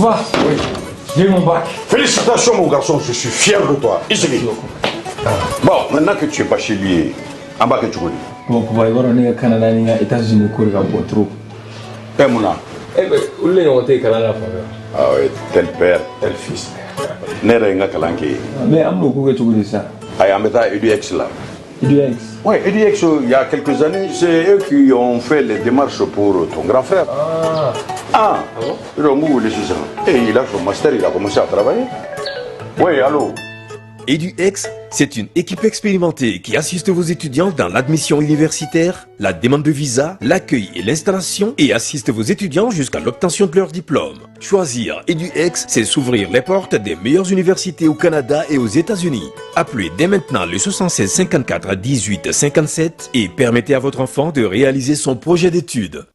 Papa, oui, j'ai eu mon bac. Félicitations, mon garçon, je suis fier de toi. Ici. Bon, maintenant que tu es bachelier, an b'a kɛ cogo di? Bon, papa, i b'a dɔn ne ka Canada ni n ka États-Unis ko de ka bon trop. Eh, mun na? Eh ben, olu de ɲɔgɔn tɛ yen kalan na fan fɛ. Ah oui, tel père, tel fils. Ne yɛrɛ ye n ka kalan kɛ yen. Mais an bɛn'o ko kɛ cogo di sisan? Ayi, an bɛ taa EDX la. EDX. Oui, EDX, il y a quelques années, c'est eux qui ont fait les démarches pour ton grand frère. Ah. Ah, Ah bon? Ils ont wele sisan. Et il a son master, il a commencé à travailler. Oui, allô? EduX, c'est une équipe expérimentée qui assiste vos étudiants dans l'admission universitaire, la demande de visa, l'accueil et l'installation et assiste vos étudiants jusqu'à l'obtention de leur diplôme. Choisir EduX, c'est s'ouvrir les portes des meilleures universités au Canada et aux États-Unis. Appelez dès maintenant le 76 54 18 57 et permettez à votre enfant de réaliser son projet d'études.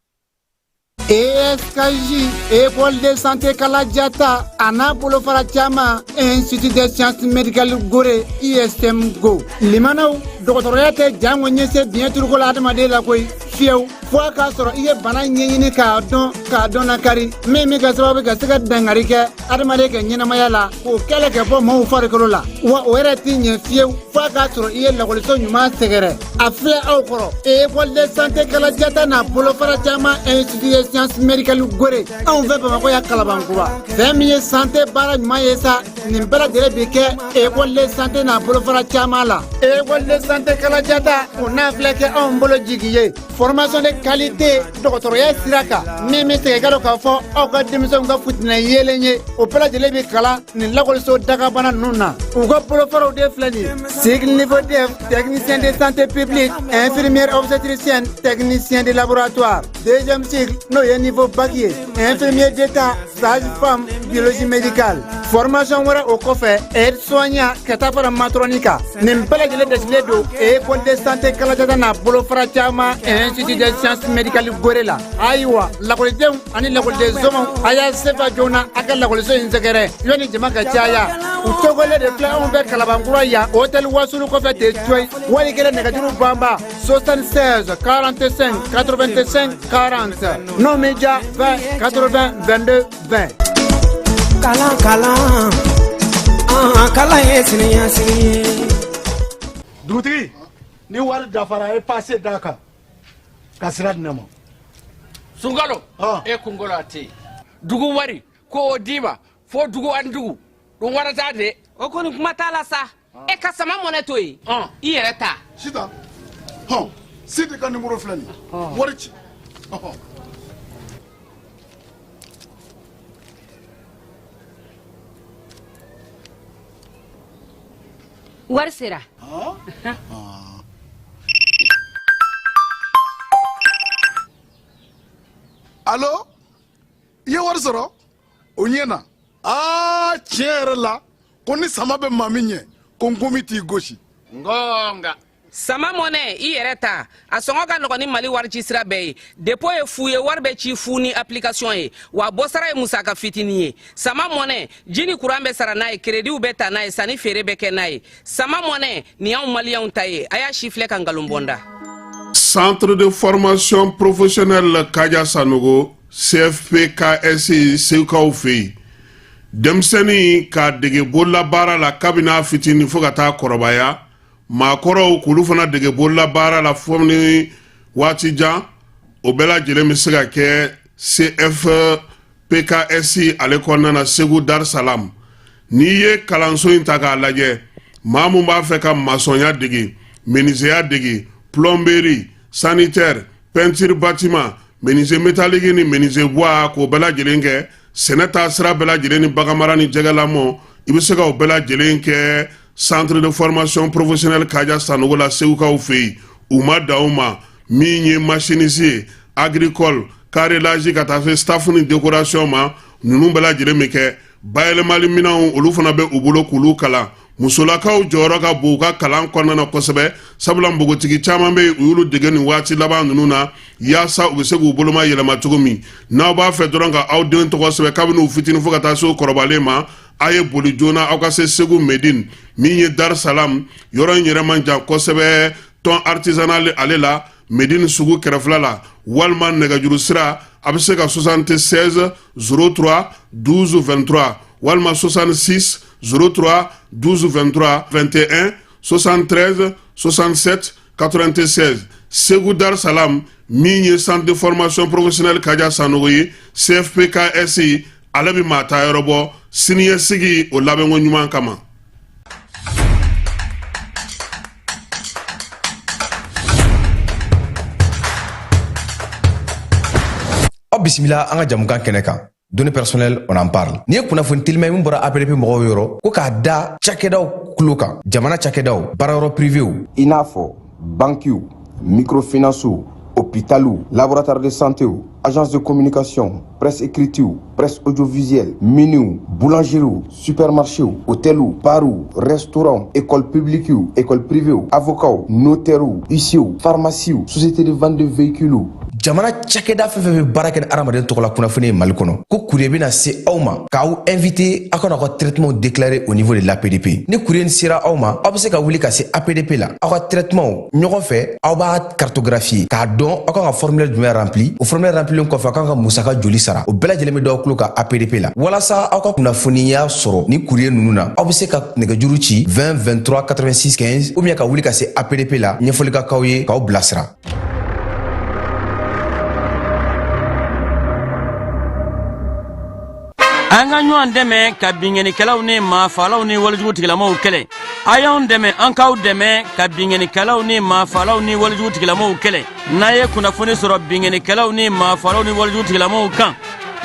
ESKJ, École de santé Kalajata, a n'a bolofara caman, Institut des sciences médicales Gore, ISM Go. Limanaw, dɔgɔtɔrɔya tɛ jango ɲɛse biɲɛ turuko la adamaden la koyi fiyewu fo a k'a sɔrɔ i ye bana ɲɛɲini k'a dɔn k'a dɔn lakari min bɛ kɛ sababu ka se ka dankari kɛ adamaden ka ɲɛnamaya la k'o kɛlɛ kɛ bɔ maaw farikolo la wa o yɛrɛ tɛ ɲɛ fiyewu fo a k'a sɔrɔ i ye lakɔliso ɲuman sɛgɛrɛ a filɛ aw kɔrɔ école de santé Kalajata n'a bolofara caman institut des sciences médicales Gore anw fɛ Bamakɔ yan Kalabankura fɛn min ye santé baara ɲuman ye sa nin bɛɛ lajɛlen bi kɛ école de santé n'a bolofara caman la école de santé Kalajata o n'a filɛ kɛ anw bolo jigi ye formation de qualité dɔgɔtɔrɔya sira kan min bɛ segin ka dɔn k'a fɔ aw ka denmisɛnw ka futinɛ yeelen ye o bɛɛ lajɛlen bɛ kalan nin lakɔliso dagabana ninnu na u ka bolofaraw de filɛ nin ye cycle niveau DEF technicien de santé publique infirmière obstétricienne technicien de laboratoire deuxième cycle n'o ye niveau bac ye infirmier d'état sage-femme biologie médicale formation wɛrɛ o kɔfɛ aide soignant ka taa fara matron kan nin bɛɛ lajɛlen dasilen don école de santé Kalajata n'a bolofara caman institut des sciences médicales Gore la ayiwa lakɔlidenw ani lakɔliden somɔgɔw a y'a sefa joona a ka lakɔliso in sɛgɛrɛ yanni jama ka caya u tɔgɔlen de filɛ anw fɛ Kalabankura yan hôtel Wasulu kɔfɛ ten coyi wali kɛlɛ nɛgɛjuru banba 76 45 85 40 n'o m'i diya 20 80 22 20. Kalan kalan an kalan ye siniɲɛsigi ye. Dugutigi, ni wari dafara, e passe d'a kan ka sira di ne ma. Sunkalo e kunkolo a tɛ yen dugu wari ko o d'i ma fo dugu ani dugu ɗum warata de. O kɔni kuma t'a la sa e ka sama mɔnɛ to yen i yɛrɛ ta. Sitan hɔn, Sidi ka nimoro filɛ nin ye, wari ci ɔhɔn. Wari sera. Alo, i ye wari sɔrɔ o ɲɛ na. Aa, tiɲɛ yɛrɛ la ko ni sama bɛ maa min ɲɛ ko nkomi t'i gosi. Ngonga. Sama mɔnɛ i yɛrɛ ta a sɔngɔ ka nɔgɔn ni Mali wari ci sira bɛɛ ye dépôt ye fu ye wari bɛ ci fu ni application ye wa bɔsara ye musaka fitinin ye sama mɔnɛ ji ni kuran bɛ sara n'a ye créditw bɛ ta n'a ye sanni feere bɛ kɛ n'a ye sama mɔnɛ nin y'anw maliyɛnw ta ye a y'a si filɛ ka nkalon bɔ n da. Centre de formation professionnelle Kaja Sanogo, CFPKS, Segukaw fɛ yen, denmisɛnnin k'a dege bololabaara la kabini a fitinin fo ka taa kɔrɔbaya, maakɔrɔw k'olu fana dege bololabaara la fo ni waati jan, o bɛɛ lajɛlen bɛ se ka kɛ CFPKS ale kɔnɔna na Segu Dar Salam. N'i ye kalanso in ta k'a lajɛ, maa mun b'a fɛ ka masɔnya dege, menuisier dege, plomberie, sanitaire, peinture bâtiment, menuisier métallique ni menuisier bois, k'o bɛɛ lajɛlen kɛ, sɛnɛ taa sira bɛɛ lajɛlen ni baganmara ni jɛgɛlamɔ, i bɛ se ka o bɛɛ lajɛlen kɛ centre de formation professionnelle Kaja Sanogo la Segukaw fɛ yen. U ma dan o ma, min ye machiniste ye, agricole, carrelage, ka taa se staff ni décoration ma, ninnu bɛɛ lajɛlen bɛ kɛ. Bayɛlɛmali minɛnw, olu fana bɛ u bolo k'olu kalan. Musolakaw jɔyɔrɔ ka bon u ka kalan kɔnɔna na kosɛbɛ, sabula npogotigi caman bɛ yen, u y'olu dege nin waati laban ninnu na yaasa u bɛ se k'u boloma yɛlɛma cogo min. N'aw b'a fɛ dɔrɔn ka aw den tɔgɔ sɛbɛn kabini u fitinin fo ka taa se u kɔrɔbalen ma, a ye boli joona aw ka se Segu Medine min ye Dar Salam yɔrɔ in yɛrɛ man jan kosɛbɛ tɔn artisanal ale la. Medini sugu kɛrɛfɛla la walima nɛgɛjuru sira a bɛ se ka 76 03 12 23 walima 66 03 12 23 21 73 67 96 Segu Dar Salam min ye centre de formation professionnelle Kaja Sanogo ye CFPKS ale bɛ maa ta yɔrɔ bɔ siniɲɛsigi o labɛnko ɲuman kama. Aw bisimila an ka jamukan kɛnɛ kan données personnelles on en parle nin ye kunnafoni telima min bɔra APDP mɔgɔw yɔrɔ ko k'a da cakɛdaw tulo kan jamana cakɛdaw baarayɔrɔ privéw i n'a fɔ bankiw microfinancew hôpitaliw laboratoire de santéw agence de communication presse écritew presse audiovisuelle miniw boulangeriew supermarchéw hôteliw barw restaurants école publiquew école privéw avocats notairew huissierw pharmaciew société de vente de véhicules jamana cakɛda fɛn fɛn bɛ baara kɛ ni hadamaden tɔgɔla kunnafoni ye mali kɔnɔ ko courrier bɛna se aw ma k'aw invité aw ka n'aw ka traitement déclarer au niveau de l'APDP ni courrier nin sera aw ma aw bɛ se ka wuli ka se APDP la aw ka traitement ɲɔgɔn fɛ aw b'a cartographier k'a dɔn aw kan ka formulaire jumɛn rempli o formulaire remplilen kɔfɛ aw kan ka musaka joli sara o bɛɛ lajɛlen bɛ d'aw tulo kan APDP la walasa aw ka kunnafoniya sɔrɔ ni courrier ninnu na aw bɛ se ka nɛgɛjuru ci 20 23 86 15 ou bien ka wuli ka se APDP la ɲɛfɔli ka k'aw ye k'aw bilasira. An ka ɲɔgɔn dɛmɛ ka binkannikɛlaw ni maafalaw ni walejugu tigilamaw kɛlɛ. A y'anw dɛmɛ an k'aw dɛmɛ ka binkannikɛlaw ni maafalaw ni walejugu tigilamaw kɛlɛ. N'a ye kunnafoni sɔrɔ binkannikɛlaw ni maafalaw ni walejugu tigilamaw kan,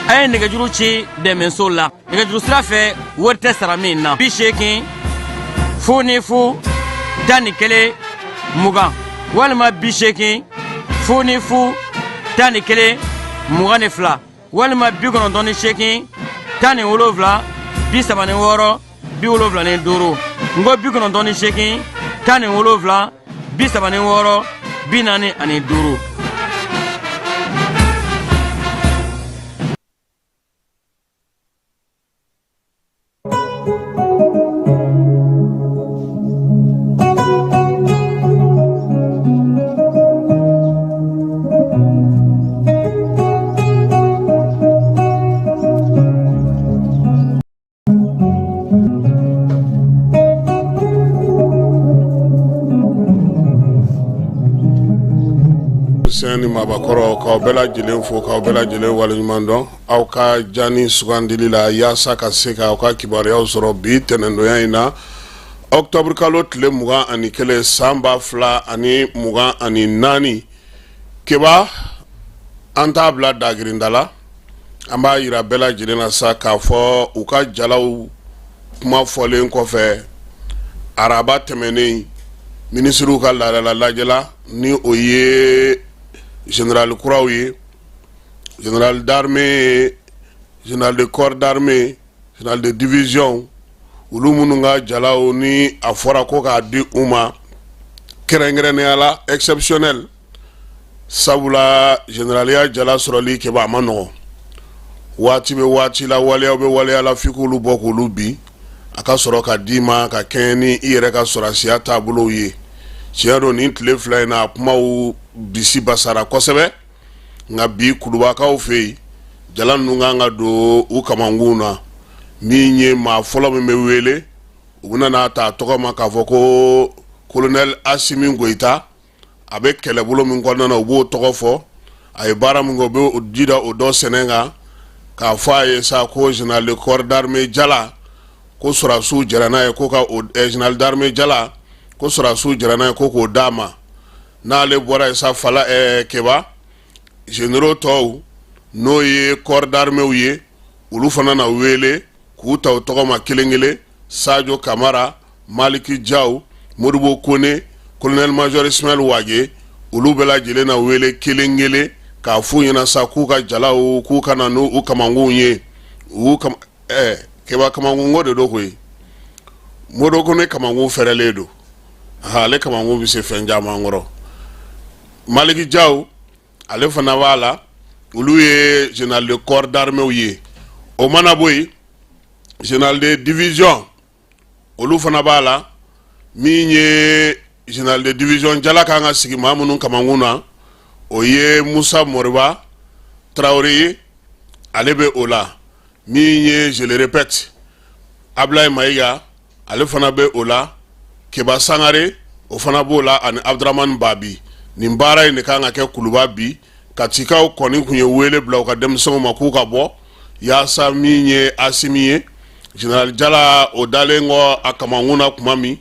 a ye nɛgɛjuru ci dɛmɛso la. Nɛgɛjuru sira fɛ wari tɛ sara min na. 80 0 0 11 20 walima 80 0 0 11 22 walima 98 17 36 75 n ko 98 17 36 45. Denmisɛn ni maabakɔrɔ k'aw bɛɛ lajɛlen fo k'aw bɛɛ lajɛlen waleɲuman dɔn aw ka jani sugandili la yaasa ka se ka aw ka kibaruyaw sɔrɔ bi tɛnɛndonya in na octobre kalo tile 21 san 2024. Keba, an t'a bila dagirinda la, an b'a yira bɛɛ lajɛlen na sa k'a fɔ u ka jalaw kuma fɔlen kɔfɛ araba tɛmɛnen minisiriw ka laadala lajɛ la ni o ye général kuraw ye général d'armée général de corps d'armée général de division olu minnu ka jalaw ni a fɔra ko k'a di u ma kɛrɛnkɛrɛnnenya la exceptionnel sabula généraliya jala sɔrɔli keba a ma nɔgɔn waati bɛ waati la waleyaw bɛ waleya la f'i k'olu bɔ k'olu bin a ka sɔrɔ ka d'i ma ka kɛɲɛ ni i yɛrɛ ka sɔrɔdasiya taabolow ye tiɲɛ don nin tile fila in na a kumaw bisi basara kosɛbɛ nka bi kulubakaw fɛ yen jala ninnu kan ka don u kamankun na min ye maa fɔlɔ min bɛ wele u bɛna n'a ta tɔgɔ ma k'a fɔ ko colonel Asimi Goyita a bɛ kɛlɛbolo min kɔnɔna na u b'o tɔgɔ fɔ a ye baara min kɛ u bɛ ji da o dɔ sɛnɛ kan k'a fɔ a ye sa ko général de corps d'armée jala ko sɔrɔdasiw jɛra n'a ye ko ka o général d'armée jala ko sɔrɔdasiw jɛra n'a ye ko k'o d'a ma n'ale bɔra yen sa fala keba généraux tɔw n'o ye corps d'armée ye olu fana na wele k'u ta u tɔgɔ ma kelen kelen Sajo Kamara Maliki Jaw Modibo Kone colonel major Ismaël Wage olu bɛɛ lajɛlen na wele kelen kelen k'a f'u ɲɛna sa k'u ka jalaw k'u ka na n'u kamankunw ye u keba kamankunko de don koyi Modibo Kone kamankun fɛrɛlen don ale kamankun bɛ se fɛn caman kɔrɔ Maliki Jaw ale fana b'a la olu ye général de corps d'armée ye o mana bɔ yen général de division olu fana b'a la min ye général de division jala kan ka sigi maa minnu kamankun na o ye Musa Moriba Tarawele ye, ale bɛ o la. Min ye, je le répète, Ablaye Mayiga, ale fana bɛ o la. Keba Sangare, o fana b'o la, ani Abdramani Babi. Nin baara in de kan ka kɛ Kuluba bi. Katikaw kɔni tun ye wele bila u ka denmisɛnw ma k'u ka bɔ yaasa min ye Asimi ye, général Jala, o dalen kɔ a kamankun na tuma min,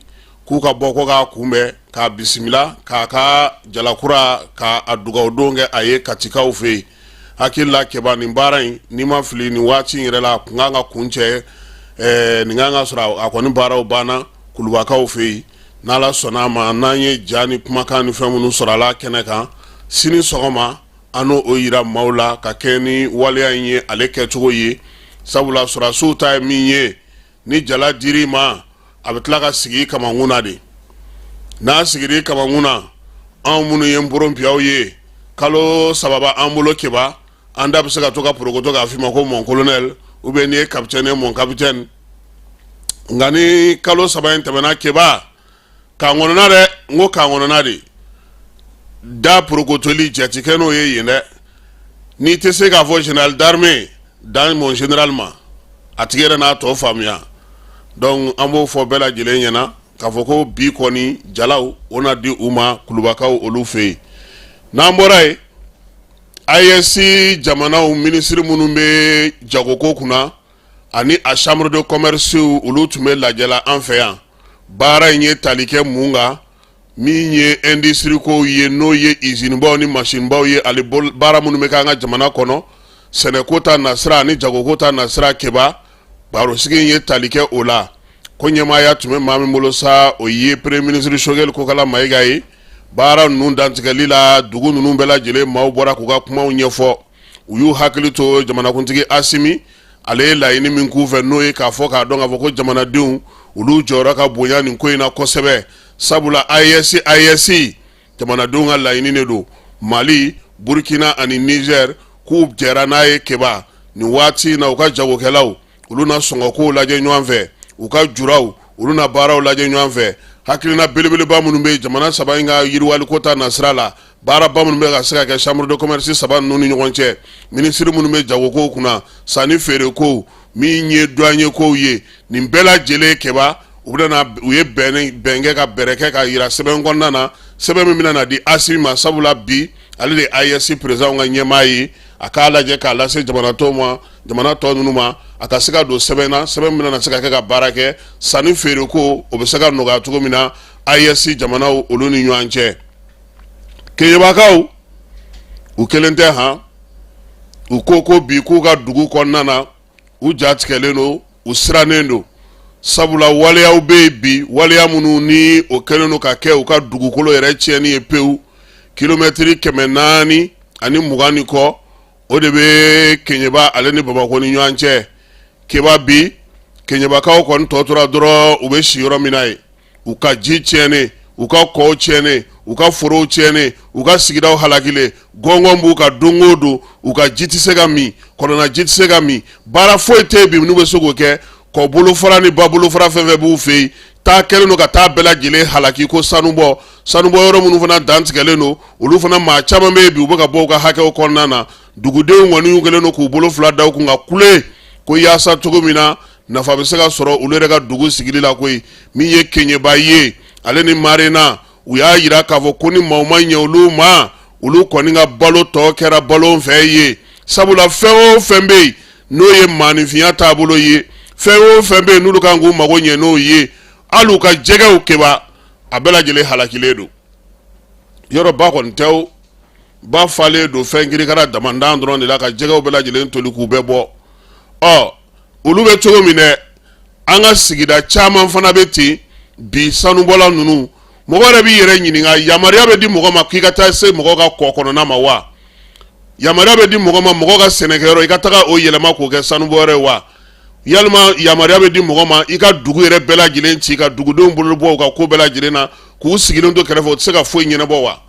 k'u ka bɔ ko k'a kunbɛn, k'a bisimila, k'a ka jalakura, k'a dugawudon kɛ a ye Katikaw fɛ yen. Hakili la Keba, nin baara in, n'i ma fili, nin waati in yɛrɛ la, a kun kan ka kuncɛ, nin kan ka sɔrɔ a kɔni baaraw banna Kulubakaw fɛ yen. N'Ala sɔnna a ma, n'an ye ja ni kumakan ni fɛn minnu sɔrɔ a la kɛnɛ kan sini sɔgɔma, an n'o o yira maaw la ka kɛ ni waleya in ye ale kɛcogo ye. Sabula sɔrɔdasiw ta ye min ye, ni jala dir'i ma, a bɛ tila ka sigi i kamankun na de. N'a sigira i kamankun na, anw minnu ye nporonpiyaw ye, kalo 3 b'an bolo Keba, an da bɛ se ka to ka porokoto k'a f'i ma ko mon colonel, ou bien n'i ye capitaine ye, mon capitaine. Nka ni kalo 3 in tɛmɛna Keba, kan kɔnɔna dɛ, n ko kan kɔnɔna de da porokotoli jate kɛ n'o ye yen dɛ. N'i tɛ se k'a fɔ général d'armée, dan mon général ma, a tigi yɛrɛ n'a tɔ faamuya. Donc an b'o fɔ bɛɛ lajɛlen ɲɛna k'a fɔ ko bi kɔni jalaw o na di u ma Kulubakaw olu fɛ yen. N'an bɔra yen, AES jamanaw minisiri minnu bɛ jagoko kunna ani a chambre de commerce, olu tun bɛ lajɛ la an fɛ yan. Baara in ye tali kɛ mun kan? Min ye industrie kow ye, n'o ye usine ni machine ye, ani baara minnu bɛ kɛ an ka jamana kɔnɔ, sɛnɛko ta nasira ani jagoko ta nasira. Keba, barosigi in ye tali kɛ o la. Ko ɲɛmaaya tun bɛ maa min bolo sa, o ye premier ministre Choguel Kokala Mayiga ye. Baara ninnu dantigɛli la, dugu ninnu bɛɛ lajɛlen maaw bɔra k'u ka kumaw ɲɛfɔ. U y'u hakili to jamanakuntigi Asimi, ale ye laɲini min k'u fɛ, n'o ye k'a fɔ k'a dɔn k'a fɔ ko jamanadenw olu jɔyɔrɔ ka bonya nin ko in na kosɛbɛ. Sabula AES, AES jamanadenw ka laɲini de don. Mali, Burkina ani Niger, k'u jɛra n'a ye Keba nin waati in na, u ka jagokɛlaw olu na sɔngɔkow lajɛ ɲɔgɔn fɛ, u ka juraw olu na baaraw lajɛ ɲɔgɔn fɛ, hakilina belebeleba minnu bɛ jamana saba in ka yiriwaliko ta nasira la, baaraba minnu bɛ ka se ka kɛ chambre de commerce saba ninnu ni ɲɔgɔn cɛ, minisiri minnu bɛ jagokow kunna, sanni feerekow, min ye douanier kow ye, nin bɛɛ lajɛlen Keba, u bɛna u ye bɛn kɛ ka bɛrɛ kɛ ka yira sɛbɛn kɔnɔna na, sɛbɛn min bɛna na di Asimi ma. Sabula bi ale de ye AES président ka ɲɛmaa ye, a k'a lajɛ k'a lase jamana tɔw ma, jamana tɔ ninnu ma, a ka se ka don sɛbɛn na, sɛbɛn min bɛna se ka kɛ ka baara kɛ, sanni feereko o bɛ se ka nɔgɔya cogo min na AES jamanaw olu ni ɲɔgɔn cɛ. Keɲebakaw, u kelen tɛ han. U ko ko bi k'u ka dugu kɔnɔna na, u ja tigɛlen don, u sirannen don, sabula waleyaw bɛ yen bi, waleya minnu ni o kɛlen don ka kɛ u ka dugukolo yɛrɛ tiɲɛni ye pewu. Kilomɛtiri 420 ni kɔ, o de bɛ Keɲeba ale ni Bamakɔ ni ɲɔgɔn cɛ. Keba, bi Keɲebakaw kɔni tɔ tora dɔrɔn u bɛ si yɔrɔ min na ye, u ka ji tiɲɛnen, u ka kɔw tiɲɛnen, u ka forow tiɲɛnen, u ka sigidaw halakilen, gɔngɔn b'u ka don o don, u ka ji tɛ se ka min, kɔlɔnna ji tɛ se ka min, baara foyi tɛ yen bi n'u bɛ se k'o kɛ. Kɔ bolofara ni ba bolofara fɛn fɛn b'u fɛ yen, taa kɛlen don ka taa bɛɛ lajɛlen halaki ko sanubɔ. Sanubɔ yɔrɔ minnu fana dantigɛlen don, olu fana maa caman bɛ yen bi, u bɛ ka bɔ u ka hakɛw kɔnɔna na. Dugudenw kɔni kɛlen don k'u bolo fila da u kun ka kule ko yaasa cogo min na nafa bɛ se ka sɔrɔ olu yɛrɛ ka dugu sigili la koyi. Min ye Keɲeba ye, ale ni Marena, u y'a yira k'a fɔ ko ni maaw ma ɲɛ olu ma, olu kɔni ka balo tɔ kɛra balo fɛ ye. Sabula fɛn o fɛn bɛ yen n'o ye maaninfinya taabolo ye, fɛn o fɛn bɛ yen n'olu kan k'u mago ɲɛ n'o ye, hali u ka jɛgɛw Keba, a bɛɛ lajɛlen halakilen don. Yɔrɔ ba kɔni tɛ o, ba falen don fɛn kirikara damandan dɔrɔn de la ka jɛgɛw bɛɛ lajɛlen toli k'u bɛɛ bɔ. Ɔ olu bɛ cogo min dɛ, an ka sigida caman fana bɛ ten bi. Sanubɔla ninnu, mɔgɔ yɛrɛ b'i yɛrɛ ɲininka, yamaruya bɛ di mɔgɔ ma k'i ka taa se mɔgɔ ka kɔ kɔnɔna ma wa? Yamaruya bɛ di mɔgɔ ma mɔgɔ ka sɛnɛkɛyɔrɔ i ka taga o yɛlɛma k'o kɛ sanubɔyɔrɔ ye wa? Yalima yamaruya bɛ di mɔgɔ ma i ka dugu yɛrɛ bɛɛ lajɛlen ci ka dugudenw bolo bɔ u ka ko bɛɛ lajɛlen na k'u sigilen to kɛrɛfɛ, u tɛ se ka foyi ɲɛnabɔ wa?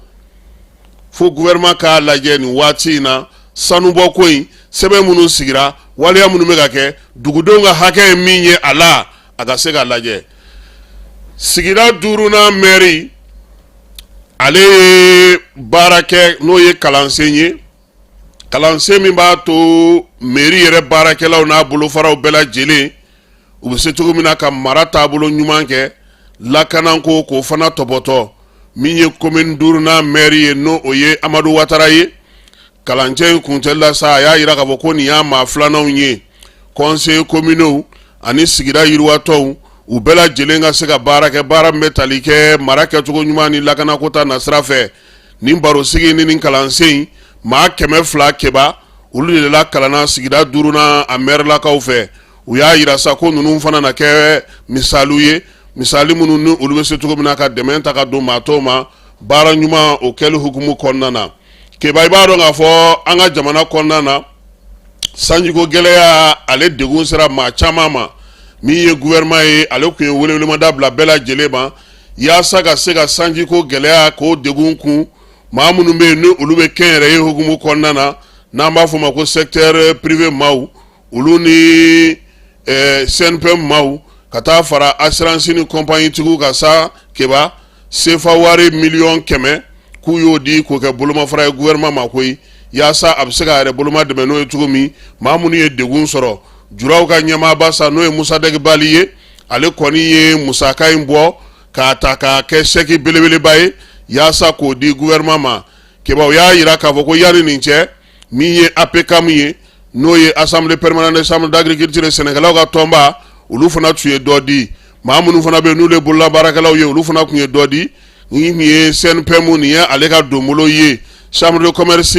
Fo gouvernement k'a lajɛ nin waati in na, sanubɔ ko in, sɛbɛn minnu sigira, waleya minnu bɛ ka kɛ, dugudenw ka hakɛ ye min ye a la, a ka se k'a lajɛ. Sigida duurunan mɛri Ale ye baara kɛ, n'o ye kalansen ye, kalansen min b'a to mairie yɛrɛ baarakɛlaw n'a bolofaraw bɛɛ lajɛlen u bɛ se cogo min na ka mara taabolo ɲuman kɛ, lakanako k'o fana tɔpɔtɔ. Min ye commune duurunan maire ye, n'o o ye Amadu Watara ye, kalancɛ in kuncɛli la sa, a y'a jira k'a fɔ ko nin y'a maa filananw ye. Conseil communaux ani sigida yiriwatɔnw, u bɛɛ lajɛlen ka se ka baara kɛ, baara min bɛ tali kɛ mara kɛcogo ɲuman ni lakanako ta nasira fɛ. Nin barosigi ni nin kalansen in, maa 200 keba, olu de la kalanna sigida duurunan a mɛrilakaw fɛ. U y'a jira sa ko ninnu fana na kɛ misaliw ye, misali minnu ni olu bɛ se cogo min na ka dɛmɛ ta ka don maa tɔw ma baara ɲuman o kɛli hukumu kɔnɔna na. Keba, i b'a dɔn k'a fɔ an ka jamana kɔnɔna na, sanjiko gɛlɛya, ale degun sera maa caman ma. Min ye gouvernement ye, ale tun ye welewelemada bila bɛɛ lajɛlen ma yaasa ka se ka sanjiko gɛlɛya k'o degun kun. Maa minnu bɛ yen ni olu bɛ kɛnyɛrɛye hukumu kɔnɔna na, n'an b'a fɔ o ma ko secteur privé maaw, olu ni CNPM maaw, ka taa fara assurance ni compagnie tigiw kan sa, Keba, sefa wari 100 miliyɔn k'u y'o di k'o kɛ bolomafara ye gouvernement ma koyi, yaasa a bɛ se k'a yɛrɛ boloma dɛmɛ n'o ye cogo min maa minnu ye degun sɔrɔ. Juraw ka ɲɛmaaba sa, n'o ye Musa Dɛgibali ye, ale kɔni ye musaka in bɔ k'a ta k'a kɛ sɛki belebeleba ye yaasa k'o di gouvernement ma. Keba, u y'a jira k'a fɔ ko yanni nin cɛ, min ye APCAM ye, n'o ye Assemblée permanente des chambres d'agriculture, sɛnɛkɛlaw ka tɔnba, olu fana tun ye dɔ di. Maa minnu fana bɛ yen n'olu ye bololabaarakɛlaw ye, olu fana tun ye dɔ di. Nin tun ye CNPM, nin ye ale ka donbolo ye. Chambre de commerce,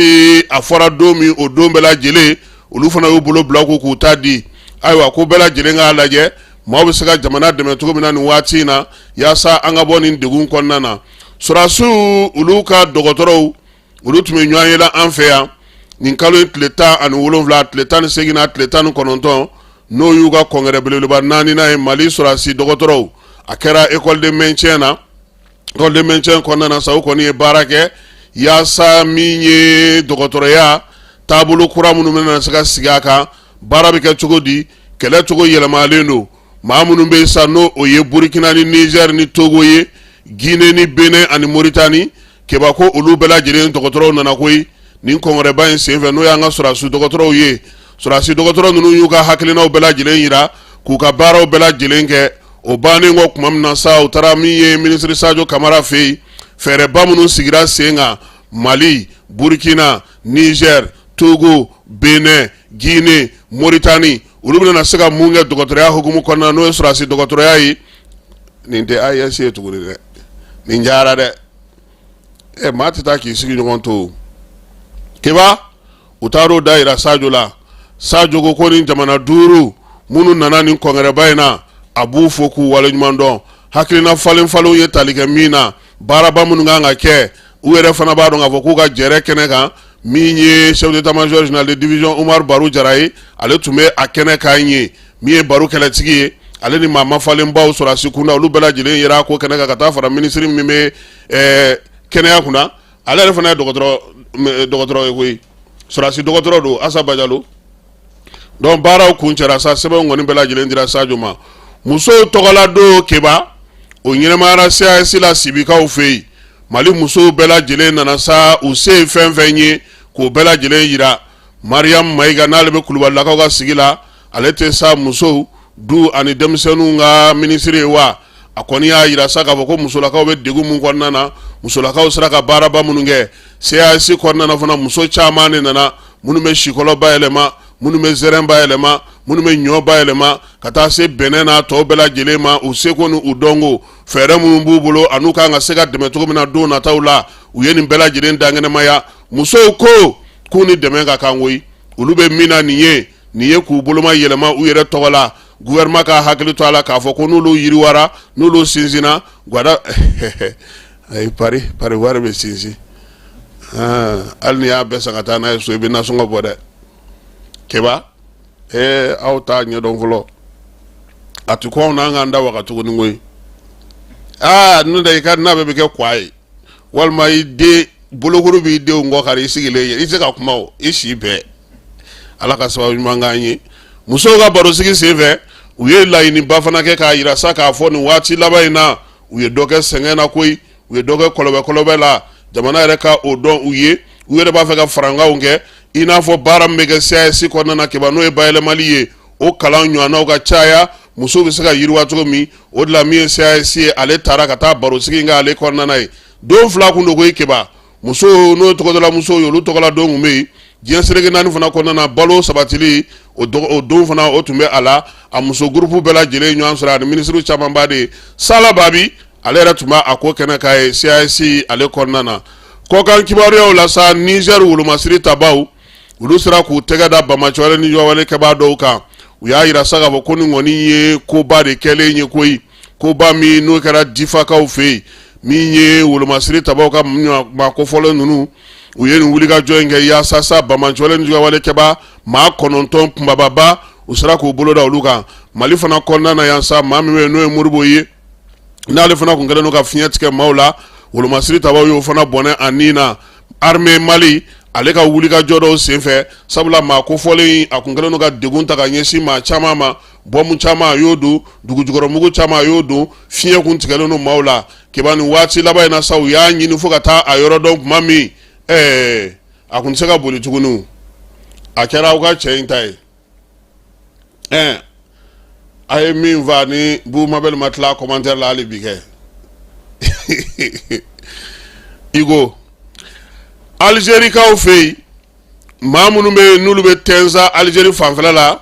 a fɔra don min, o don bɛɛ lajɛlen olu fana y'u bolo bila ko k'u ta di. Ayiwa, ko bɛɛ lajɛlen k'a lajɛ maaw bɛ se ka jamana dɛmɛ cogo min na nin waati in na, yaasa an ka bɔ nin degun kɔnɔna na. Sɔrɔdasiw, olu ka dɔgɔtɔrɔw, olu tun bɛ ɲɔgɔn ye la an fɛ yan nin kalo in tile 17, tile 18 na tile 19, n'o y'u ka congrès belebeleba naaninan ye. Mali sɔrɔdasi dɔgɔtɔrɔw, a kɛra école de maintien na. École de maintien kɔnɔna na sa, u kɔni ye baara kɛ yaasa min ye dɔgɔtɔrɔya taabolo kura minnu bɛna se ka sigi a kan, baara bɛ kɛ cogo di, kɛlɛ cogo yɛlɛmalen don. Maa minnu bɛ yen sa, n'o o ye Burukina ni Niger ni Togo ye, Guinée ni Benin ani Mauritanie, Keba, ko olu bɛɛ lajɛlen dɔgɔtɔrɔw nana koyi nin congrès in senfɛ, n'o y'an ka sɔrɔdasi dɔgɔtɔrɔw ye. Sɔrɔdasi dɔgɔtɔrɔ ninnu y'u ka hakilinaw bɛɛ lajɛlen jira k'u ka baaraw bɛɛ lajɛlen kɛ. O bannen kɔ tuma min na sa, u taara min ye minisiri Sajo Kamara fɛ yen, fɛɛrɛba minnu sigira sen kan Mali, Burukina, Niger, Togo, Benin, Guinée, Mauritanie, olu bɛna se ka mun kɛ dɔgɔtɔrɔya hukumu kɔnɔna, n'o ye sɔrɔdasi dɔgɔtɔrɔya ye. Nin tɛ AES ye tuguni dɛ, nin diyara dɛ. Ɛ, maa tɛ taa k'i sigi ɲɔgɔn to. Keba, u taar'o da yira Sajo la. Sajo ko ko nin jamana duuru minnu nana nin congrès in na, a b'u fo k'u waleɲuman dɔn. Hakilina falen falenw ye tali kɛ min na, baaraba minnu kan ka kɛ, u yɛrɛ fana b'a dɔn k'a fɔ k'u ka jɛrɛ kɛnɛ kan. Min ye chef d'état-major général de division Umaru Baru Jara ye, ale tun bɛ a kɛnɛ kan ye. Min ye Baru kɛlɛtigi ye, ale ni maa mafalenbaw sɔrɔdasi kunda, olu bɛɛ lajɛlen yera ko kɛnɛ kan, ka taa fara minisiri min bɛ kɛnɛya kunna, ale yɛrɛ fana ye dɔgɔtɔrɔ ye koyi, sɔrɔdasi dɔgɔtɔrɔ don, Asa Bajalo. Donc baaraw kuncɛra sa, sɛbɛnw kɔni bɛɛ lajɛlen dira Sajo ma. Musow tɔgɔla don, Keba, o ɲɛnamayara CAS la Sibikaw fɛ yen. Mali musow bɛɛ lajɛlen nana sa, u se ye fɛn fɛn ye k'o bɛɛ lajɛlen yira. Mariam Mayiga, n'ale bɛ Kulubalilakaw ka sigi la, ale tɛ sa musow du ani denmisɛnninw ka minisiri ye wa, a kɔni y'a yira sa k'a fɔ ko musolakaw bɛ degun mun kɔnɔna na, musolakaw sera ka baaraba minnu kɛ CAS kɔnɔna na fana. Muso caman de nana, minnu bɛ sikɔlɔ bayɛlɛma, minnu bɛ zɛrɛn bayɛlɛma, minnu bɛ ɲɔ bayɛlɛma, ka taa se bɛnɛ n'a tɔw bɛɛ lajɛlen ma. U seko ni u dɔnko, fɛɛrɛ minnu b'u bolo an'u kan ka se ka dɛmɛ cogo min na don nataw la, u ye nin bɛɛ lajɛlen dankɛnɛmaya. Musow ko k'u ni dɛmɛ ka kan koyi. Olu bɛ min na nin ye, nin ye k'u boloma yɛlɛma u yɛrɛ tɔgɔ la. Gouvernement ka hakili to a la k'a fɔ ko n'olu yiriwara, n'olu sinsinna gwada, ayi, pari pari wari bɛ sinsin. Hali n'i y'a bɛɛ san ka taa n'a ye so, i bɛ nasɔngɔ bɔ dɛ. Keba, ee, aw t'a ɲɛdɔn fɔlɔ, a ti ko anw n'an k'an da waga tuguni koyi. Aa, n'o tɛ i ka na bɛɛ bɛ kɛ kwa ye, walima i den bolokuru b'i denw kɔ kari i sigilen ye, i tɛ se ka kuma o i si bɛɛ. Ala ka sababu ɲuman k'an ye. Musow ka barosigi senfɛ, u ye laɲiniba fana kɛ k'a yira sa k'a fɔ nin waati laban in na, u ye dɔ kɛ sɛgɛn na koyi. U ye dɔ kɛ kɔlɔbɛ kɔlɔbɛ la, jamana yɛrɛ ka o dɔn u ye. U yɛrɛ b'a fɛ ka farankanw kɛ, i n'a fɔ baara min bɛ kɛ CAS kɔnɔna na, Keba, n'o ye bayɛlɛmali ye, o kalan ɲɔgɔnnaw ka caya, musow bɛ se ka yiriwa cogo min. O de la, min ye CAS ye, ale taara ka taa barosigi in kɛ ale kɔnɔna na ye. Don 2 kun don koyi, Keba. Musow, n'o ye tɔgɔdala musow ye, olu tɔgɔla don tun bɛ yen. Diɲɛ seleke 4 fana kɔnɔna na, balo sabatili, o don fana, o tun bɛ a la. A muso gurupu bɛɛ lajɛlen ɲɔgɔn sɔrɔ, ani minisiriw camanba de ye. Sala Babi, ale yɛrɛ tun b'a a ko kɛnɛ kan ye CAS ale kɔnɔna na. Kɔkan kibaruyaw la sa, Niger wolomasiri tabaw, olu sera k'u tɛgɛ da banbaanciwale ni juguwale kɛbaa dɔw kan. U y'a yira sa k'a fɔ ko nin kɔni ye koba de kɛlen ye koyi, koba min n'o kɛra Difakaw fɛ yen. Min ye wolomasiri tabaw ka maa kofɔlen ninnu, u ye nin wulikajɔ in kɛ yaasa sa banbaanciwale ni juguwale kɛbaa maa 9 kunbababa, u sera k'u bolo da olu kan. Mali fana kɔnɔna na yan sa, maa min bɛ yen n'o ye Modibo ye, n'ale fana tun kɛlen don ka fiɲɛ tigɛ maaw la, wolomasiri tabaw y'o fana bɔnɛ a ni na armée Mali ale ka wulikajɔ dɔw senfɛ, sabula maa kofɔlen a tun kɛlen don ka degun ta ka ɲɛsin maa caman ma. Bɔnbu caman a y'o don, dugujukɔrɔmugu caman a y'o don, fiɲɛ kun tigɛlen don maaw la. Keba, nin waati laban in na sa, u y'a ɲini fo ka taa a yɔrɔ dɔn tuma min, ɛɛ, a kun tɛ se ka boli tuguni. A kɛra aw ka cɛ in ta ye. Ɛɛ, a ye min fa ni Bubu Mabɛli ma tila commentaire la hali bi kɛ. I ko Alizerikaw fɛ yen, maa minnu bɛ yen n'olu bɛ Tɛnza Alizeri fanfɛla la,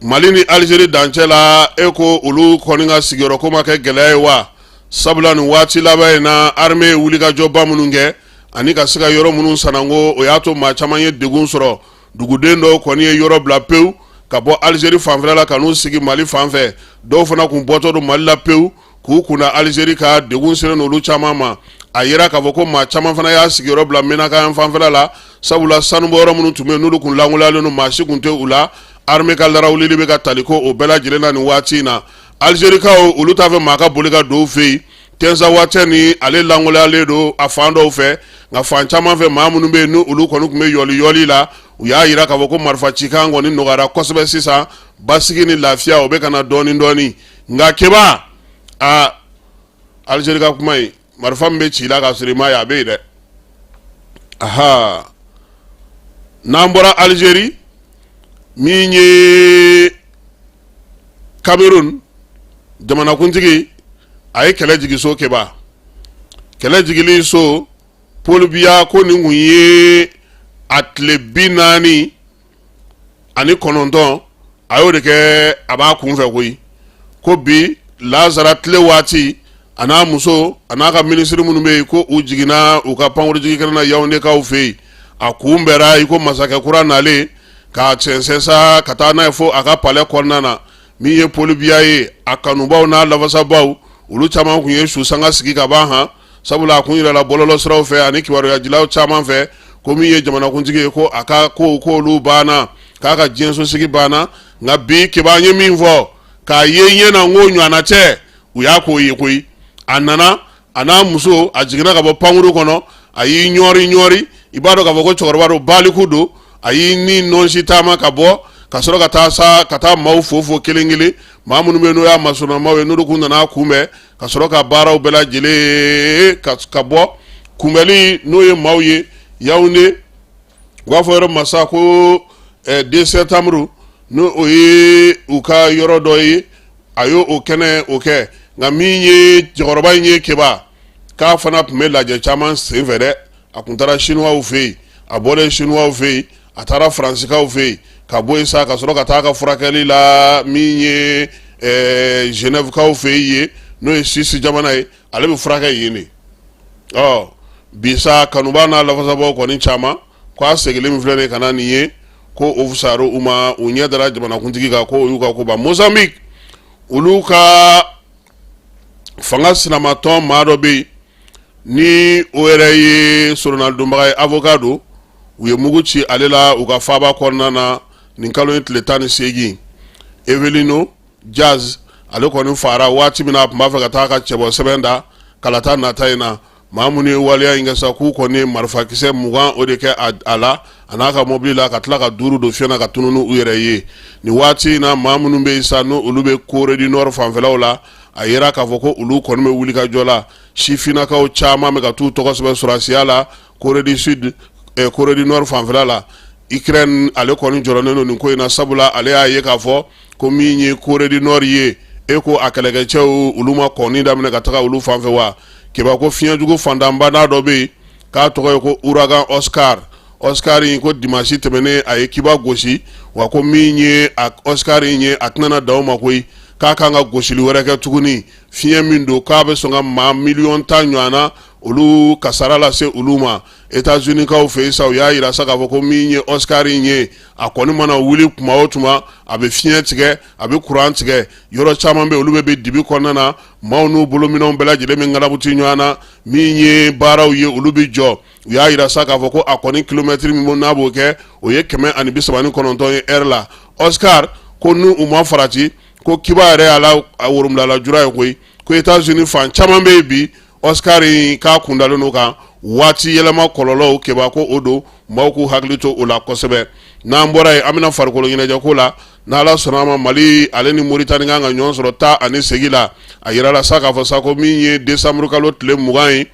Mali ni Alizeri dancɛ la, e ko olu kɔni ka sigiyɔrɔ ko ma kɛ gɛlɛya ye wa? Sabula nin waati laban in na, armée ye wulikajɔba minnu kɛ ani ka se ka yɔrɔ minnu sananko, o y'a to maa caman ye degun sɔrɔ. Duguden dɔw kɔni ye yɔrɔ bila pewu ka bɔ Alizeri fanfɛla la ka n'u sigi Mali fan fɛ. Dɔw fana kun bɔtɔ don Mali la pewu k'u kunda Alizeri ka degun selen olu caman ma. A yira k'a fɔ ko maa caman fana y'a sigiyɔrɔ bila Menaka yan fanfɛla la, sabula sanubɔyɔrɔ minnu tun bɛ yen n'olu kun lankolonyalen don, maa si kun tɛ u la. Armée ka larawulili bɛ ka tali ko o bɛɛ lajɛlen na nin waati in na. Alizerikaw, olu t'a fɛ maa ka boli ka don u fɛ yen. Tɛnzawatɛ ni ale lankolonyalen don a fan dɔw fɛ, nka fan caman fɛ, maa minnu bɛ yen ni olu kɔni tun bɛ yɔli yɔli la, u y'a yira k'a fɔ ko marifa cikan kɔni nɔgɔyara kosɛbɛ sisan. Basigi ni lafiya, o bɛ ka na dɔɔnin dɔɔnin. Nka Keba, aa, Alizeri ka kuma ye, marifa min bɛ ci la ka sɔrɔ i m'a ye, a bɛ yen dɛ. Aha, n'an bɔra Alizeri, min ye Cameroun jamanakuntigi, a ye kɛlɛ jigin so. Keba, kɛlɛ jiginli so, Paul Biya, ko nin kun ye a tile 49, a y'o de kɛ a b'a kun fɛ koyi. Ko bi lazara tile waati, a n'a muso, a n'a ka minisiri minnu bɛ yen, ko u jiginna u ka pankurujigi kɛnɛ na Yawundekaw fɛ yen. A kunbɛra i ko masakɛ kura nalen, k'a sɛnsɛn sa ka taa n'a ye fo a ka palais kɔnɔna na. Min ye Paul Biya ye, a kanubaw n'a lafasabaw, olu caman kun ye su sanga sigi ka ban han, sabula a kun yirala bɔlɔlɔsiraw fɛ ani kibaruyajilaw caman fɛ ko min ye jamanakuntigi ye, ko a ka kow k'olu banna, k'a ka diɲɛsosigi banna. Nka bi, Keba, an ye min fɔ k'a ye ɲɛ na, n ko ɲɔgɔnna tɛ, u y'a k'o ye koyi. A nana, a n'a muso, a jiginna ka bɔ pankuru kɔnɔ, a y'i ɲɔri ɲɔri, i b'a dɔn k'a fɔ ko cɛkɔrɔba don, baliku don. A y'i ni nɔnsi taama ka bɔ ka sɔrɔ ka taa sa ka taa maaw fo fo kelen kelen, maa minnu bɛ yen n'o y'a masurunamaw ye, n'olu kun nana kunbɛn, ka sɔrɔ ka baaraw bɛɛ lajɛlen ka bɔ kunbɛnli, n'o ye maaw ye Yawunde, u b'a fɔ yɔrɔ ma sa ko 2 septembre, n'o o ye u ka yɔrɔ dɔ ye, a y'o o kɛnɛ o kɛ. Nka min ye cɛkɔrɔba in ye, Keba, k'a fana tun bɛ lajɛ caman senfɛ dɛ. A tun taara Chinois fɛ yen, a bɔlen Chinois fɛ yen, a taara Faransikaw fɛ yen, ka bɔ yen sa ka sɔrɔ ka taa a ka furakɛli la min ye Genèvekaw fɛ yen, n'o ye Suisse jamana ye, ale bɛ furakɛ yen de. Ɔ bi sa, kanuba n'a lafasabaw kɔni caman ko a seginlen min filɛ nin ye ka na nin ye, ko o fisayara u ma, u ɲɛ dara jamanakuntigi kan, ko o y'u ka ko ban. Mozambique, olu ka fanga sinamatɔn maa dɔ bɛ yen, ni o yɛrɛ ye soronadonbaga ye, avocat don, u ye mugu ci ale la u ka faaba kɔnɔna na nin kalo in tile 18. Evelino Jazz, ale kɔni fara waati min na a tun b'a fɛ ka taa ka cɛbɔ sɛbɛn da kalata nata in na. Maa minnu ye waleya in kɛ sa, k'u kɔni ye marifakisɛ 20 o de kɛ a la, a n'a ka mobili la, ka tila ka duuru don fiɲɛ na ka tunun u yɛrɛ ye. Nin waati in na, maa minnu bɛ yen sa, n'olu bɛ Corée du Nord fanfɛlaw la, a yera k'a fɔ ko olu kɔni bɛ wuli ka jɔ la. Sifinnakaw caman bɛ ka t'u tɔgɔ sɛbɛn sɔrɔdasiya la Corée du Sud, Corée du Nord fanfɛla la. Ukraine ale kɔni jɔrɔnen don nin ko in na, sabula ale y'a ye k'a fɔ ko min ye Corée du Nord ye, e ko a kɛlɛkɛcɛw olu ma kɔnni daminɛ ka taga olu fan fɛ wa. Keba ko fiɲɛjugu fantanbana dɔ bɛ yen k'a tɔgɔ ye ko ouragan Oscar. Oscar in ko dimanche tɛmɛnen a ye Cuba gosi, wa ko min ye a Oscar in ye, a tɛna dan o ma koyi, k'a kan ka gosili wɛrɛ kɛ tuguni. Fiɲɛ min don k'a bɛ sɔn ka maa miliyɔn 10 ɲɔgɔn na olu kasara lase olu ma. États-Unis kaw fɛ yen sa, u y'a yira sa k'a fɔ ko min ye Oscar in ye, a kɔni mana wuli tuma o tuma, a bɛ fiɲɛ tigɛ, a bɛ kuran tigɛ. Yɔrɔ caman bɛ, olu bɛ bɛ dibi kɔnɔna na, maaw n'u bolominɛnw bɛɛ lajɛlen bɛ ŋalabuti ɲɔgɔn na. Min ye baaraw ye, olu bɛ jɔ. U y'a yira sa k'a fɔ ko a kɔni kilomɛtiri min n'a b'o kɛ, o ye 139 ye heure la. Oscar ko n'u u ma farati, ko Cuba yɛrɛ y'a la woromilala jura ye koyi. Ko États-Unis fan caman bɛ yen bi, Oscar in k'a kundalen don kan waati yɛlɛma kɔlɔlɔw. Keba ko o don, maaw k'u hakili to o la kosɛbɛ. N'an bɔra yen, an bɛna farikolo ɲɛnajɛ ko la. N'Ala sɔnna a ma, Mali ale ni Moritani kan ka ɲɔgɔn sɔrɔ taa ani segin la. A yirala sa k'a fɔ sa ko min ye décembre kalo tile 20 ye,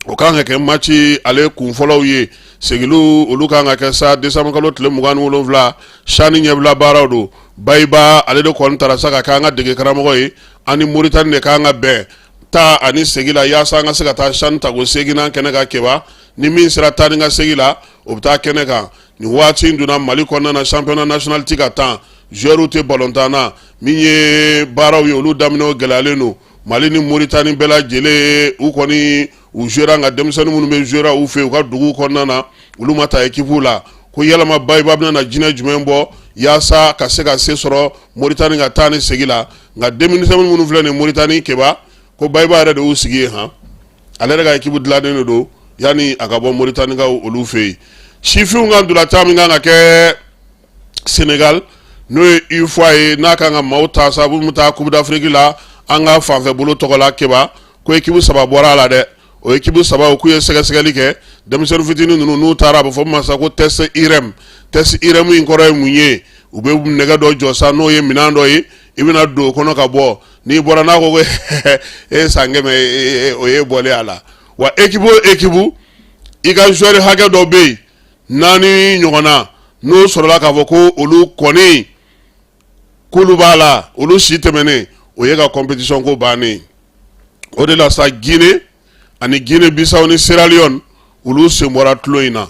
o kan ka kɛ match ale kun fɔlɔw ye. Segiliw olu kan ka kɛ sa décembre kalo tile 27. CHAN ɲɛbila baaraw don. Bayiba ale de kɔni taara sa ka kɛ an ka dege karamɔgɔ ye. An ni Moritani de kan ka bɛn taa ani segin la, yaasa an ka se ka taa CHAN tako seginnan kɛnɛ kan. Keba, ni min sera taa ni ka segin la, o bɛ taa kɛnɛ kan. Nin waati in donna Mali kɔnɔna na, championnat national ti ka tan, joueurs tɛ balontan na. Min ye baaraw ye, olu daminɛw gɛlɛyalen don. Mali ni Moritani bɛɛ lajɛlen, u kɔni u jouera, nka denmisɛnnin minnu bɛ jouera u fɛ u ka dugu kɔnɔna na, olu ma ta équipe la. Ko yalama Bayiba bɛna na jinɛ jumɛn bɔ yaasa ka se ka se sɔrɔ Moritani ka taa ni segin la? Nka denmisɛnnin minnu filɛ nin Moritani, Keba, ko Bayiba yɛrɛ de y'u sigi yen han, ale yɛrɛ ka équipe dilannen de don yanni a ka bɔ Moritanikaw olu fɛ yen. Sifinw ka ntolatan min kan ka kɛ Sénégal, n'o ye UFOA ye, n'a kan ka maaw ta sa minnu bɛ taa Coupe d'Afrique la an ka fanfɛ bolo tɔgɔ la, Keba ko équipe saba bɔra a la dɛ. O équipe saba, k'u ye sɛgɛsɛgɛli kɛ denmisɛnnin fitinin ninnu n'u taara, a bɛ fɔ min ma sa ko test IRM. Test IRM in kɔrɔ ye mun ye? U bɛ nɛgɛ dɔ jɔ sa, n'o ye minɛn dɔ ye, i bɛna don o kɔnɔ ka bɔ. N'i bɔra, n'a ko ko e san 100, o ye bɔlen a la wa. Équipe o équipe, i ka joueur hakɛ dɔ bɛ yen, naani ɲɔgɔn na, n'o sɔrɔla k'a fɔ ko olu kɔni k'olu b'a la, olu si tɛmɛnen, o ye ka compétition ko bannen. O de la sa, Guinée ani Guinée Bissau ni Sierra Leone, olu sen bɔra tulon in na.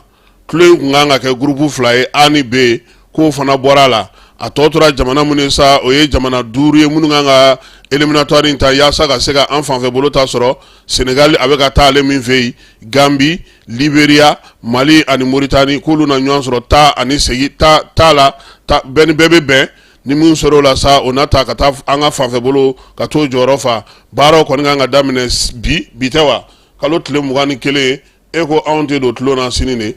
Tulon in tun kan ka kɛ groupe fila ye, A ni B, k'o fana bɔra a la. A tɔ tora jamana minnu ye sa, o ye jamana duuru ye minnu kan ka éliminatoire in ta yaasa ka se ka an fanfɛ bolo ta sɔrɔ. Sénégal a bɛ ka taa ale min fɛ yen, Gambie, Libéria, Mali ani Mauritanie, k'olu na ɲɔgɔn sɔrɔ taa ani segin ta ta la. Ta bɛɛ ni bɛɛ bɛ bɛn ni min sɔrɔ o la sa, o na ta ka taa an ka fanfɛ bolo ka t'o jɔyɔrɔ fa. Baaraw kɔni kan ka daminɛ bi, bi tɛ wa, kalo tile 21. E ko anw tɛ don tulon na sini de,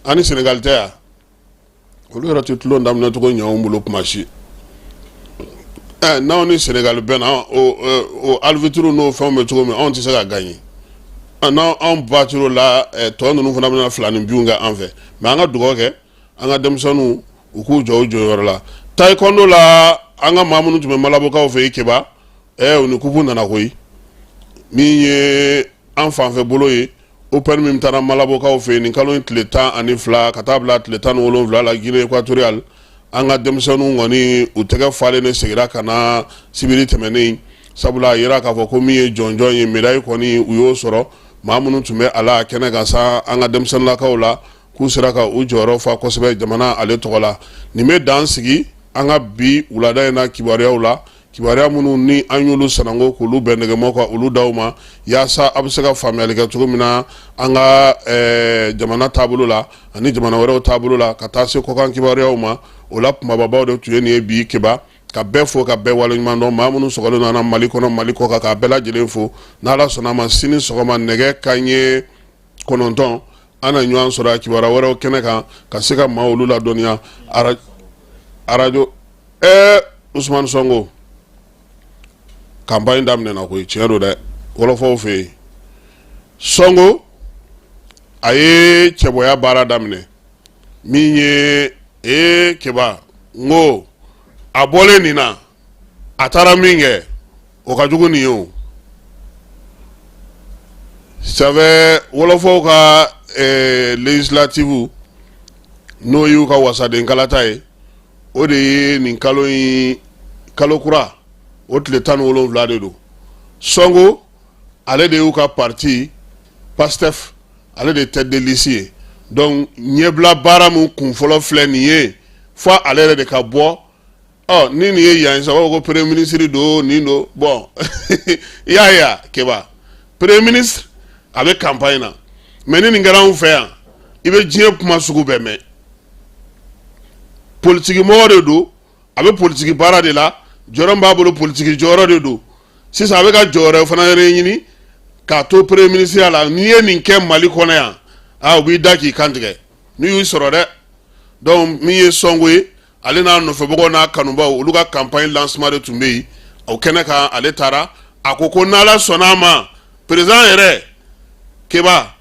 an ni Sénégal tɛ yan. Olu yɛrɛ tɛ tulon daminɛ cogo ɲɛ anw bolo kuma si. Ɛ, n'anw ni Sénégal bɛnna, o arbitre n'o fɛnw bɛ cogo min, anw tɛ se ka gagner. N'anw anw battir'o la, tɔ ninnu fana bɛna fila ni binw kɛ an fɛ. Mais an ka dugawu kɛ an ka denmisɛnninw u k'u jɔ u jɔyɔrɔ la. Taekwondo la, an ka maa minnu tun bɛ Malabokaw fɛ yen, Keba, u ni kupu nana koyi. Min ye an fanfɛ bolo ye, Open min taara Malabokaw fɛ yen nin kalo in tile 12 ka taa bila tile 17 la Guinée équatoriale, an ka denmisɛnninw kɔni u tɛgɛ falen de seginna ka na sibiri tɛmɛnen, sabula a yira k'a fɔ ko min ye jɔnjɔn ye, médaille kɔni u y'o sɔrɔ. Maa minnu tun bɛ a la kɛnɛ kan sa, an ka denmisɛnninlakaw la, k'u sera ka u jɔyɔrɔ fa kosɛbɛ jamana ale tɔgɔ la. Nin bɛ dan sigi an ka bi wulada in na kibaruyaw la, kibaruya minnu ni an y'olu sananko k'olu bɛn nɛgɛmɔ ka olu d'aw ma, yaasa a bɛ se ka faamuyali kɛ cogo min na an ka jamana taabolo la ani jamana wɛrɛw taabolo la, ka taa se kɔkan kibaruyaw ma. O la kumababaw de tun ye nin ye bi. Keba, ka bɛɛ fo ka bɛɛ waleɲuman dɔn, maa minnu sɔgɔlen nana Mali kɔnɔ, Mali kɔkan, k'a bɛɛ lajɛlen fo. N'Ala sɔnna a ma, sini sɔgɔma nɛgɛ kanɲɛ 9, an na ɲɔgɔn sɔrɔ a kibaruya wɛrɛw kɛnɛ kan ka se ka maa olu ladɔnniya arajo. Usumani Sonko campagne daminɛna koyi. Tiɲɛ don dɛ, wɔlɔfɔw fɛ yen, Sonko a ye cɛbɔya baara daminɛ. Min ye Keba, n ko a bɔlen nin na, a taara min kɛ, o ka jugu nin ye. O Ça fait wɔlɔfɔw ka législative, n'o y'u ka wasaden kalata ye, o de ye nin kalo in, kalo kura o tile 17 de don. Sonko, ale de y'u ka parti Pastef, ale de tête de liste ye. Donc ɲɛbila baara min kun fɔlɔ filɛ nin ye, fo ale yɛrɛ de ka bɔ. Ɔ ni nin ye yan sa, ko premier ministre don, nin don. Bon, i y'a ye a Keba, premier ministre a bɛ campagne na. Mais ni nin kɛra anw fɛ yan, i bɛ diɲɛ kuma sugu bɛɛ mɛn. Politiki mɔgɔ de don, a bɛ politiki baara de la, jɔyɔrɔ b'a bolo, politiki jɔyɔrɔ de don. Sisan a bɛ ka jɔyɔrɔ fana yɛrɛ ɲini k'a to premier ministre la. N'i ye nin kɛ Mali kɔnɔ yan, aa, u b'i da k'i kantigɛ n'u y'u sɔrɔ dɛ. Donc min ye Sonko ye, ale n'a nɔfɛbagaw n'a kanubaw, olu ka campagne lancement de tun bɛ yen o kɛnɛ kan. Ale taara, a ko ko n'Ala sɔnna a ma, président yɛrɛ Keba,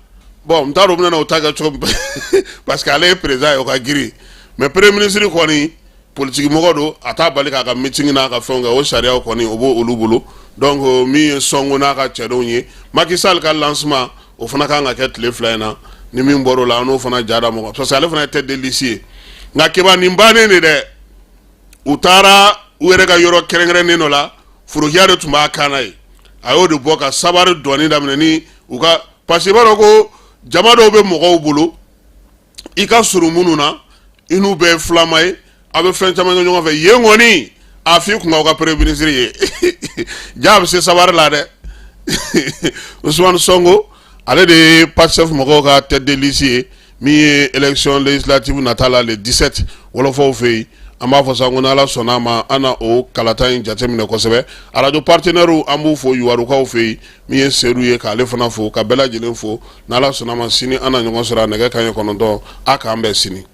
bon, n t'a dɔn u bɛna o ta kɛ cogo min, parce que ale ye président ye, o ka girin. Mais premier ministre kɔni, politiki mɔgɔ don, a t'a bali k'a ka meeting n'a ka fɛnw kɛ. O sariyaw kɔni, o b'o olu bolo. Donc min ye Sonko n'a ka cɛdenw ye, Macky Sall ka lancement, o fana kan ka kɛ tile 2 in na. Ni min bɔr'o la, an n'o fana ja da mɔgɔ, parce que ale fana ye tête de liste ye. Nka Keba, nin bannen de dɛ, u taara u yɛrɛ ka yɔrɔ kɛrɛnkɛrɛnnen dɔ la, forokiya de tun b'a kan na ye, a y'o de bɔ ka sabari dɔɔni daminɛ ni u ka, parce que i b'a dɔn ko jama dɔw bɛ mɔgɔw bolo, i ka surun minnu na, i n'u bɛɛ ye filama ye, a bɛ fɛn caman kɛ ɲɔgɔn fɛ. Yen kɔni, a f'i kun k'aw ka premier ministre ye ja, a bɛ se sabari la dɛ. Ousmane Sonko, ale de ye Pastef mɔgɔw ka tête de liste ye, min ye élection législative nata la le 17 wɔlɔfɔw fɛ yen. An b'a fɔ sa ko n'Ala sɔnna a ma, an na o kalata in jateminɛ kosɛbɛ. Arajo partenaires, an b'u fo. Yuwarukaw fɛ yen, min ye Sedu ye, k'ale fana fo, ka bɛɛ lajɛlen fo. N'Ala sɔnna a ma, sini an na ɲɔgɔn sɔrɔ a nɛgɛ kanɲɛ 9. A k'an bɛn sini.